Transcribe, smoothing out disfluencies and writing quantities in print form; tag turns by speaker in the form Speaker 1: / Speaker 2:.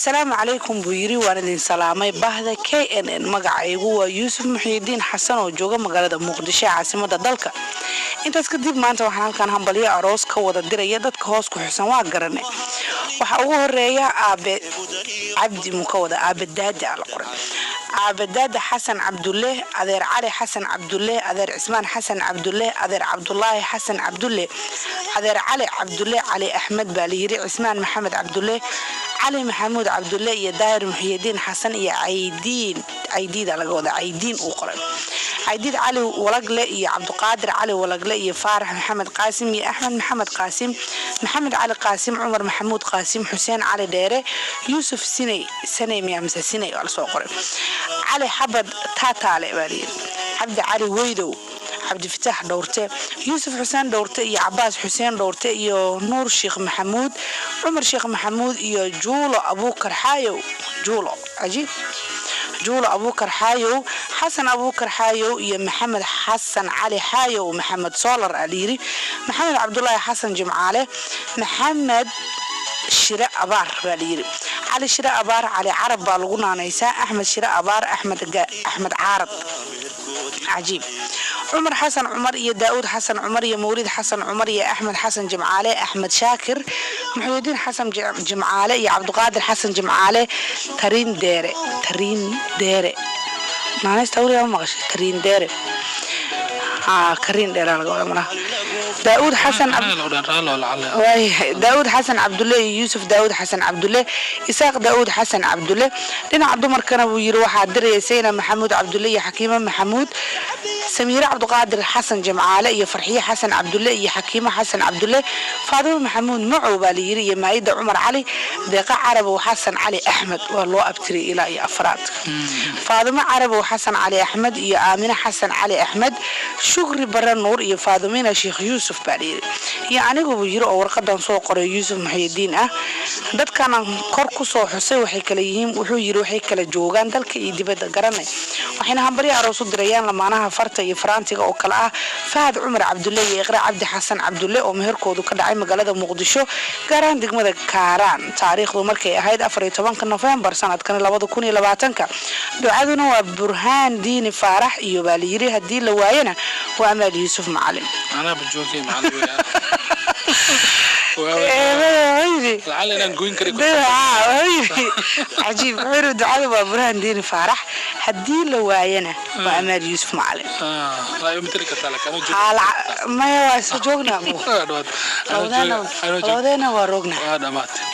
Speaker 1: Asalaamu calaykum, buu yiri. Waan idin salaamay, bahda KNN. Magacaygu waa Yuusuf Muxiidiin Xasan oo jooga magaalada Muqdisho ee caasimada dalka. Intaas kadib, maanta waxaan halkan hambalyo aroos ka wada diraya dadka hoos ku xusan. Waa garane. Waxaa ugu horeeya aabe Cabdi muu ka wada, aabe Daada la qoray, aabe Daada Xasan Cabdulle, adeer Cali Xasan Cabdulle, adeer Cismaan Xasan Cabdulle, adeer Cabdulaahi Xasan Cabdulle, adeer Cali Cabdulle, Cali Axmed baa layiri, Cismaan Maxamed Cabdulle, Cali Maxamuud Cabdulle iyo Daahir Muxiyidiin Xasan iyo Caydiin, Caydiida laga wada, Caydiin uu qoray, Caydiid Cali Walagle iyo Cabduqaadir Cali Walagle iyo Faarax Maxamed Qaasim iyo Axmed Maxamed Qaasim, Maxamed Cali Qaasim, Cumar Maxamuud Qaasim, Xuseen Cali Dheere, Yuusuf Siney, Saney miyaa mise Siney waa lasoo qoray, Cali Xabad Taataale baa layiri, Cabdi Cali Weydow, Cabdifitaax Dhowrte, Yuusuf Xuseen Dhowrte iyo Cabaas Xuseen Dhowrte iyo Nuur Sheekh Maxamuud, Cumar Sheekh Maxamuud iyo Juulo Abuukar Xaayow, Juulo, cajiib, Juulo Abuukar Xaayow, Xasan Abuukar Xaayow iyo Maxamed Xasan Cali Xaayow, Maxamed Solar aa layiri, Maxamed Cabdulaahi Xasan Jimcaale, Maxamed Shire Abaar baa layiri, Cali Shire Abaar, Cali Carab baa lagu naanaysaa, Axmed Shire Abaar, Axmed Axmed Caarab, cajiib, Cumar Xasan Cumar iyo Daauud Xasan Cumar iyo Mawlid Xasan Cumar iyo Axmed Xasan Jimcaale, Axmed Shaakir, Muxuudiin Xasan Jimcaale iyo Cabdiqaadir Xasan Jimcaale, Tariin Deere, Tariin Deere naanaysta weligaa ma maqashay? Tariin Deere, Kariin Dheera laga wada malaha. Daauud Xasan, Daauud Xasan Cabdulle iyo Yuusuf Daauud Xasan Cabdulle, Isaaq Daauud Xasan Cabdulle. Dhinaca dumarkana, buu yiri, waxaa diraya Sayna Maxamuud Cabdulle iyo Xakiimo Maxamuud, Samiire Cabdiqaadir Xasan Jimcaale iyo Farxiye Xasan Cabdulle iyo Xakiimo Xasan Cabdulle, Faadimo Maxamuud Macow baa la yiri, iyo Maayida Cumar Cali, Deeqa Carabow Xasan Cali Axmed, waa loo abtiriyay ilaa iyo afraad, Faadimo Carabow Xasan Cali Axmed iyo Aamine Xasan Cali Axmed, Shukri Bare Nuur iyo Faadimina Sheekh Yuusuf baa la yiri, iyo anigu, buu yiri, oo warqadan soo qoray Yuusuf Muxiyidiin ah. Dadkanan kor ku soo xusay waxay kala yihiin, wuxuu yiri, waxay kala joogaan dalka iyo dibadda. Garanay. Waxayna hambaryo aroos u dirayaan lamaanaha farta iyo faraantiga oo kale ah Fahad Cumar Cabdulle iyo Iqra Cabdi Xasan Cabdulle oo meherkoodu ka dhacay magaalada Muqdisho, gaar ahaan degmada Kaaraan, taariikhdu markay ahayd 14-ka Nofembar sanadkan 2020-ka. Ducaduna waa Burhaan Diini Faarax iyo, baa layiri, haddii la waayana waa Amaal Yuusuf Macalin.
Speaker 2: Anaaba joogay, macalin weyaa. Lacala inaan goyn kari.
Speaker 1: Cajiib. Wuxuu yiri ducada waa Burhaan Diini Faarax, haddii la waayana waa Amaal Yuusuf Macalin.
Speaker 2: Waa igu matali kartaa, laakiin anoo joogo.
Speaker 1: Maya, waa isla joognaa. Labadeena waa roognaa.
Speaker 2: Waa dhamaatay.